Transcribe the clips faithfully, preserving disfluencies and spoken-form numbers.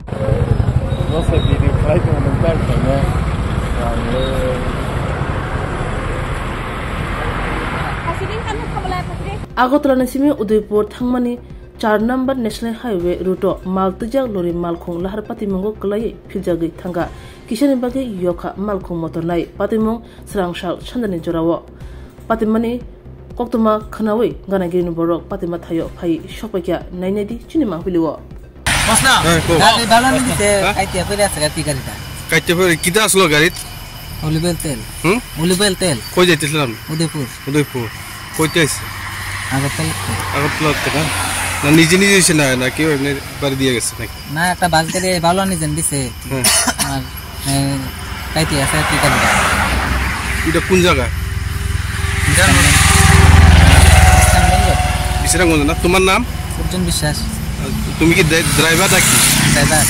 No sé, video khlai tongmani tang tongno. Agartala ni simi Udaipur thangmani char number National Highway route o mal twijak lori malkhung lahar patimungo kwlaiwi philjagwi thangkha. Kisani bagwi yokha malkhung motor nai. Patimung srang sal sandani jorao. Patimani koktwma khwnawi ganagini borok patima thaio phai sokpaikha, nainai di chini mangpili o. Bosna. Hey, go. Gari bala ni bise, ha? Kaitia pore asa gari gari ta. Kaitia pore kita aslo gari? Olive oil tel. Hmm? Olive oil tel. Koi jaite slam? Udaipur. Udaipur. Koi jaise? Agartala. Agartala te na? Na nije nije se na, na keu emni bari diye gese naki? Na, ekta bus gari bala ni jen bise. Hmm. Amar, eh, kaitia asa ki gari ta. Ita kun jaga? Bisramganj. Bisramganj na? Tomar nam? Urjun Biswas. Tumi ki dra-, driver naki? Driver.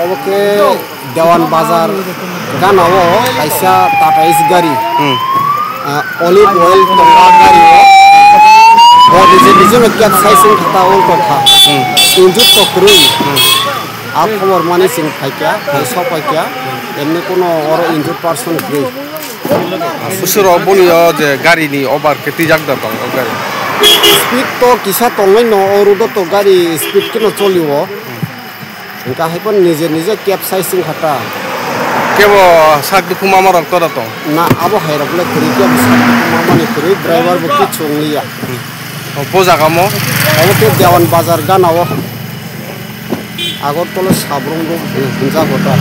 Obo khe Dewan Bazar gana o kaisa Tata Ace gari. Hmm. Ah, olive oil tongma gari o. Bo nije nije no kep sai sing khata ol tongkha. Hmm. Injik to kwrwi. Hmm. A khobor mani sing phaikya, hai sok phaikya. Emni kono oro injured person kwrwi. Busuro boni o je gari ni over khe twijak da tong o gari. Speed to kisa tongwi no, o road o to gari speed khe no choli o. Hingka hai pon nije nije kep sai sing khata. Kebo sak dukhu mama rok tora tong. Na, abo hai rok le kwrwi, kebo sak dukhu mama ni kwrwi, driver bo kichung liya. O, bo jaga mo? Abo khe Dewan Bazar gana o. Agartala Sabrum bo hwnjak o ta.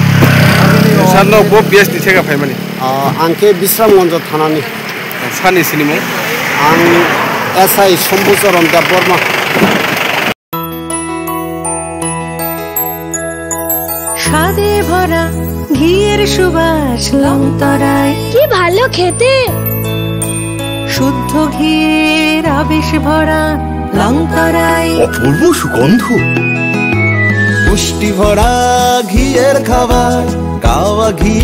Sir no bo P S ni theka phaimani? Ah, ang khe Bisramganj thanani. Sani sinimung? Ang S I Sombucharan Debbarma. স্বাদে ভরা ঘিয়ের সুবাস লংতরায়। কি ভালো খেতে। শুদ্ধ ঘিয়ের আবেশ ভরা লংতরায়। অপূর্ব সুগন্ধ। পুষ্টি ভরা ঘিয়ের খাবার, কাওয়া ঘি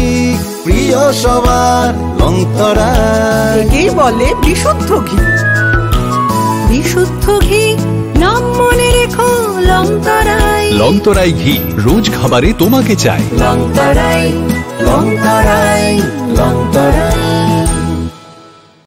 প্রিয় সবার, লংতরায়। একেই বলে বিশুদ্ধ ঘি। বিশুদ্ধ ঘি, নাম মনে রেখো লংতরায়। লংতরায় ঘি, রোজ খাবারে তোমাকে চাই। লংতরায়, লংতরায়, লংতরায়।